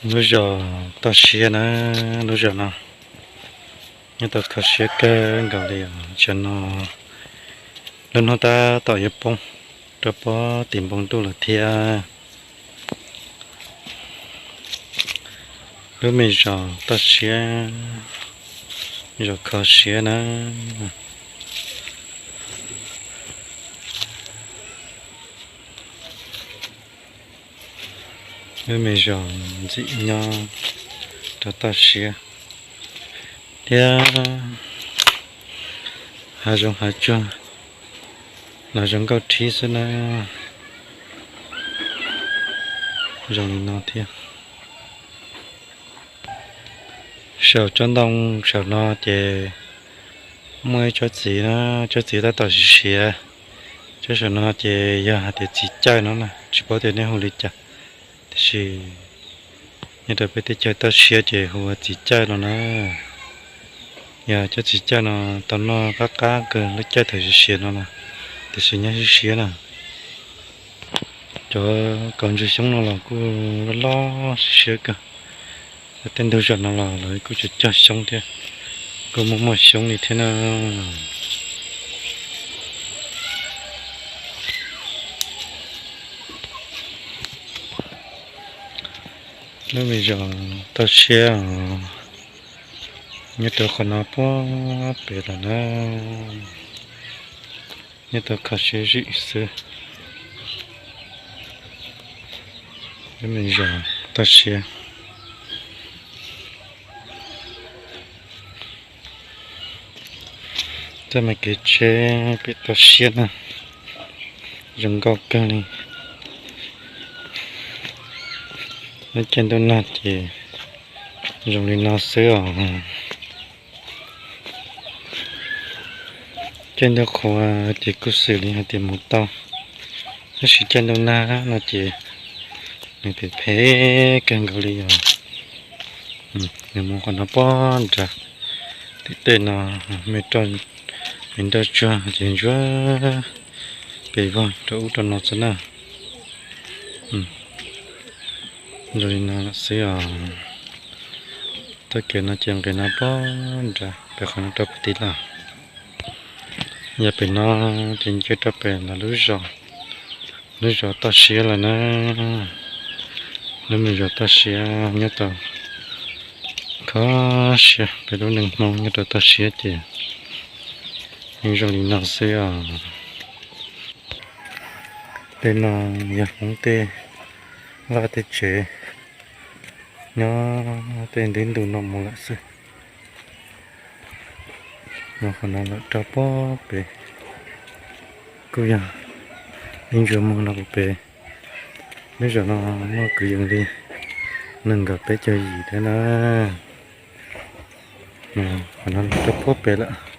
Lub zos toj siab na, lub zos no nyob tau kho siab kawg nkaus li os. Tam no lub hnub tab tom yuav poob rau pob tim npoo ntuj lawm thiab. Lub me zos toj siab, zos kho siab na. Lub me zos ntxim nyob rau toj siab thiab, hav zoov hav tsuag los zoo nkauj thib xwb na. Zoo li no thiab. Saum tsob ntoo saum no ces muaj ib tsob txiv na, tsob txiv tab tom siav siav. Tsob saum no ces yog hais tias txiv caij no na, tsis paub tias nej hu li cas, tiam sis nyob rau peb teb chaws toj siab ces hu ua txiv caij no na. Yog cov txiv caij no tau noj qab qab kawg lub caij thaum siav siav no na, tiam sis nyob siab siab na. Cov kaus ntsuag xyoob no los kuj loj loj siab siab kawg. Tej ntug zos no los lawv kuj cog cog xyoob thiab, kuj muaj muaj xyoob li thiab na. Lub me zos toj siab os, nyob rau qhov no puag pem lawm na, nyob tau kho siab zim xwb. Lub me zos toj siab. Txoj me kev tsheb pem toj siab na, zoo nkauj kawg li. Lub caij ntuj nag ces zoo li no xwb os. Caij ntuj qhua ces kuj xws li hais tias mus tau, tab sis caij ntuj nag no ces nws phem phem kawg nkaus li os. Nws mus qhov no puag nrad, tim tej no me nroj tsuag ces ntsuab pes vog rau ub rau no xwb na. Zoo li no lawm xwb os. Txoj kev no ces nqis no puag nrad pem qhov no rau pem tid lawm. Yog pem no ces nce rau pem lawv lub zos, lub zos toj siab lawm na. Lub me zos toj siab nyob rau kho siab, peb lub neej Hmoob nyob rau toj siab ces yeej zoo li no xwb os. Tej no yog Hmoob tej vaj tej tsev nyob tej ntiv ntu no mus lawm xwb. Mus qhov no lawm rau puag pem kuj yog ib ntsuag muag no puag pem. Lub zos no muaj kwv yees li nees nkaum peb caug yim thiab na. Qhov no lawm rau puag pem lawm.